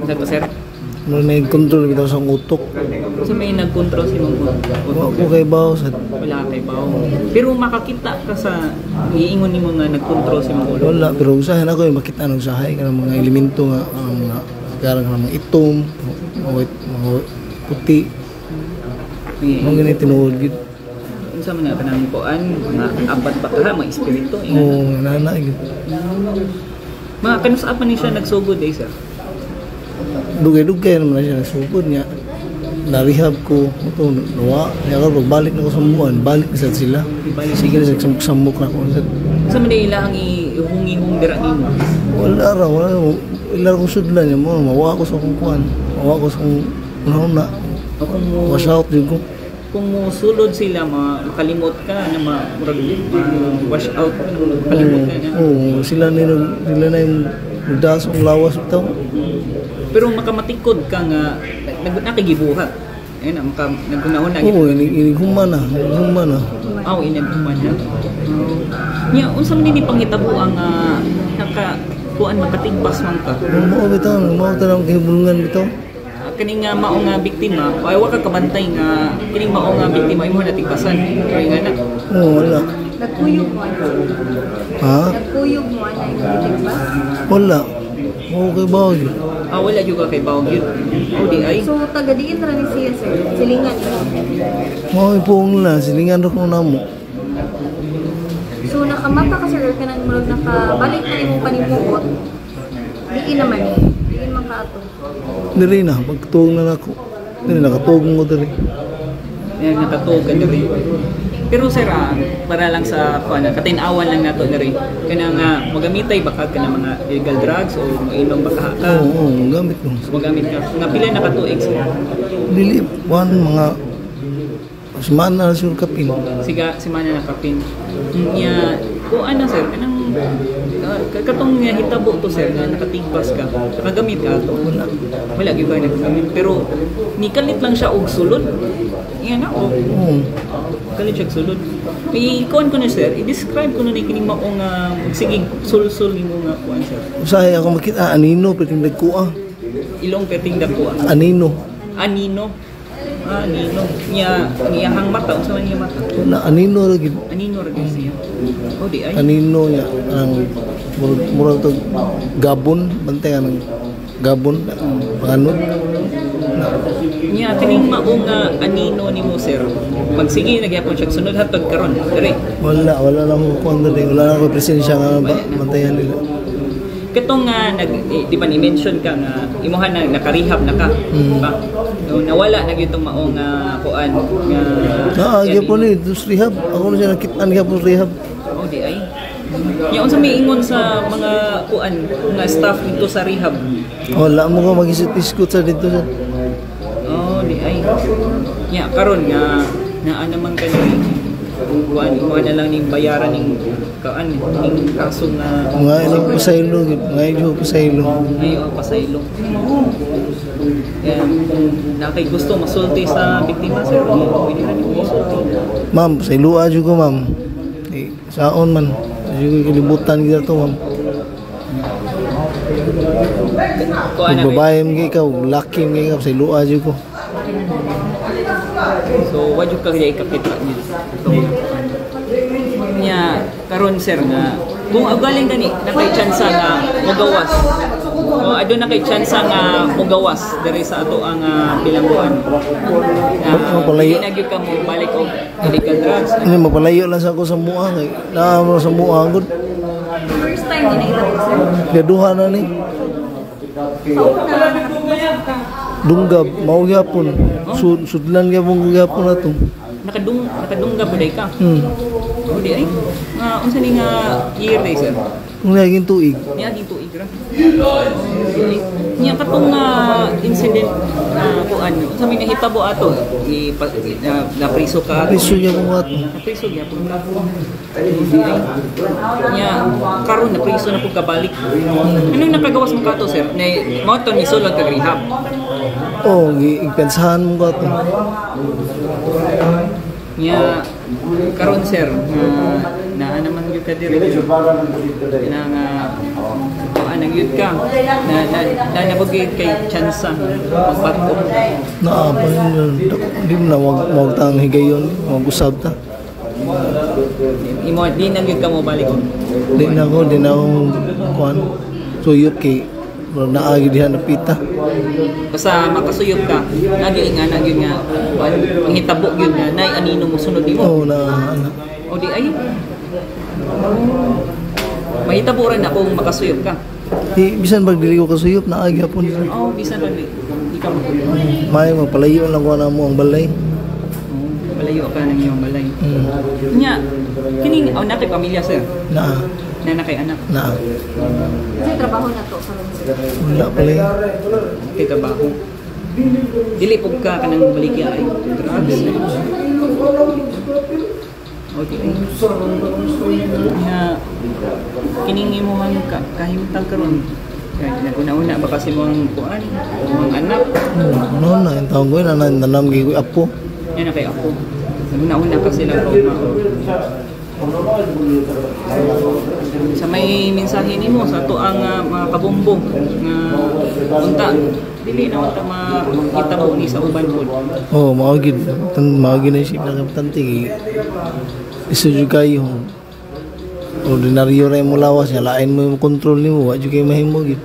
Unsa to, sir? Murag nag-control bitaw sa akong utok. Sa may nag-control si mong Wa ko kay bawo sa Wala kay bawo. Pero makakita ka sa giingon nimo nga nag-control si mong ulo. Wala, pero usahay na ko yung makita ng usahay kanang mga elemento nga ang mga karang mga itom, mga puti, mga ganit tinuod gid. Unsa man nga kanang kuan, mga apat pa ka, mga espiritu. Ingan. Oo, nana gid. Mga kanus pa ni siya nagsugod eh, sir? Dugay-dugay naman na siya nagsugod niya. Na-rehab ko, ito, nawa. Niya ako, pagbalik na ko sa muan, balik na sad sila. Sige na sa samok na ko. Unsa man ila ang ihungihong dira nimo? Wala ra, wala. Ila ko sudlan niya mo, mawa ko sa akong kuan. Mawa ko sa akong una-una. O kung mo Wash out din ko. Kung mo sulod sila, makalimot ka na murag wash out ka na, makalimot ka na. Oo, sila na yung nagdaas ang lawas ito. Pero makamatikod ka nga nakigibuhat. Ayun na, naghunahuna. Oo, inighuman na, inighuman na. Aw, inaghuman na. Nya, unsa man ni panghitabo ang naka kuan makatigpas man ka? Mao bitaw, mao tanang kahibulungan bitaw. Ah, kani nga mao nga biktima, ay wa ka kabantay nga kining mao nga biktima imo natigpasan. Kay nga na. Oo, wala. Nagkuyog mo ana. Ha? Nagkuyog mo ana yung gitigpas. Wala. Oo, kay bawo yun. Ah, wala jud ka kay bawog yun. Oh, di ay. So taga diin ra ni siya, sir. Silingan mo. Mao ipuong na, silingan ra ko namo. So nakamata ka, sir, or kanang murag nakabalik na imong panimuot. Diin naman eh. Diin man ka ato. Diri na, pagtuog na nako. Diri nakatuog ko diri. Yan, nakatuog ka diri. Pero sir, para lang sa kuan, katin-awan lang nato diri. Kana nga magamitay baka ka ng mga illegal drugs o moinom baka ka. Oo, oo, gamit ko. Magamit ka. Nga pila na ka tuig, sir? Dili, buwan mga semana na siguro kapin. Siga si mana na kapin. Nya kuan na, sir, kanang katong nga hitabo to, sir, nga nakatigpas ka. Nakagamit ka ato? Wala. Wala gyud ka nagagamit, pero nikalit lang siya og sulod. Iya na o Oo. Kalit siya og sulod. May kuan ko na, sir, i-describe ko na ni kining maong sige sulsul nimo nga kuan, sir. Usahay ako makita, anino, pwedeng nagkuha. Ilong peting dako. Anino. Anino. Ah, anino. Nya ang iyahang mata, unsa man iya mata? Wala, anino ra gid. Anino ra gyud siya. Oh, di ay. Anino niya, ang murag to gabon, bantay ang gabon, panganod. Nya kining maong anino nimo, sir. Magsige nagyapon siya sunod hatod karon. Dire. Wala, wala lang ko kuan diri, wala lang ko presensya nga bantayan nila. Katong nga nag eh, di ba ni mention ka nga imuha na naka-rehab na ka, ba? No, nawala na gyud tong maong kuan nga Ah, gyapon ni dus rehab. Ako na siya nakit-an gyapon rehab. Oh, di ay. Nya unsa may ingon sa mga kuan mga staff dito sa rehab? Wala mo ko mag-iskot sa dito sa. Oh, di ay. Nya karon nga naa naman ka ni kuan imo na lang ning bayaran ning kaan ning kaso nga Mga ilang pasaylo, gid, mga ilang pasaylo. Ngayon pasaylo. Yan, kung na kay gusto masulti sa biktima, sir, pwede ra nimo isulti. Ma'am, pasayloa jud ko, ma'am. Eh, saon man. Jud ko kalibutan gid to, ma'am. Kuan na Kung babae man kay ikaw, laki man kay ikaw, pasayloa jud ko. So, wa jud ka kaya ikakita niya. So, niya karon, sir, nga kung galing gani na kay tsansa nga mogawas. O aduna kay tsansa nga mogawas diri sa ato ang bilangguan. Mapalayo. Dili na gyud ka mo balik og illegal drugs. Ano, mapalayo lang sa ako sa mua kay naa mo sa mua gud. First time din na ito, sir? Gaduha na ni. Sa una, nakatigpas ka? Dunggab, mao gyapon. Sudlan gyapon ko gyapon ato. Nakadungga buday ka? Hmm. O di ay. Nga unsa ni nga year day, sir? Kung naging tuig, Niaging tuig ra. Niya katong incident na kuan, unsa may nahitabo ato? I, pa, na, napriso ka ato? Priso gyapon ko ato. Napriso gyapon ka. Di ay. Niya karon napriso na pud kabalik. Anong nakagawas mo kato, sir? Na mao to ni sulod kag rehab? Oh, gipensahan mo ko ato. Niya karon, sir, nga naa naman gyud ka diri. Kina nga kuan Ganahan gyud ka na nabugay kay tsansa magbat-o. Naa pa yun, di mo na wag tang higayon, mag-usab ta. Imo di na gyud ka mo balik. Di na ako kuan suyop kay murag naa gyud diha napita. Basta makasuyop ka, lagi nga na gyud nga kuan, manghitabo gyud nga nay anino mo sunod nimo. Oo na ana. O di ay. Mahitabo ra na kung makasuyop ka. Di bisan pag dili ko kasuyop, naa gyapon. Oh, bisan pa di ka makasuyop. May magpalayo lang ko na mo ang balay. Oh, malayo ka ng iyong balay. Nya, kining oh, natay pamilya, sir. Naa. Na na kay anak. Naa. Kasi trabaho na to karon, sir. Wala pala yun. Kay trabaho. Dili pug ka kanang baligya ay drugs. O di ay. Nya, kining imong kahimtang karon. Kaya naguna-una ba kasi mong kuan, imong anak? No na yung taong ko na nanam gyud ko apo. Yan na kay ako. Naguna-una ka sila pa. Sa may mensahe nimo sa ato ang mga kabombo nga unta dili na unta makitabo ni sa uban pod. Oh, mao gyud tan mao gyud na siya pinakaimportante kay iso jud kayo. Ordinaryo ra imong lawas nga lain mo yung control nimo, wa jud kay mahimo gyud.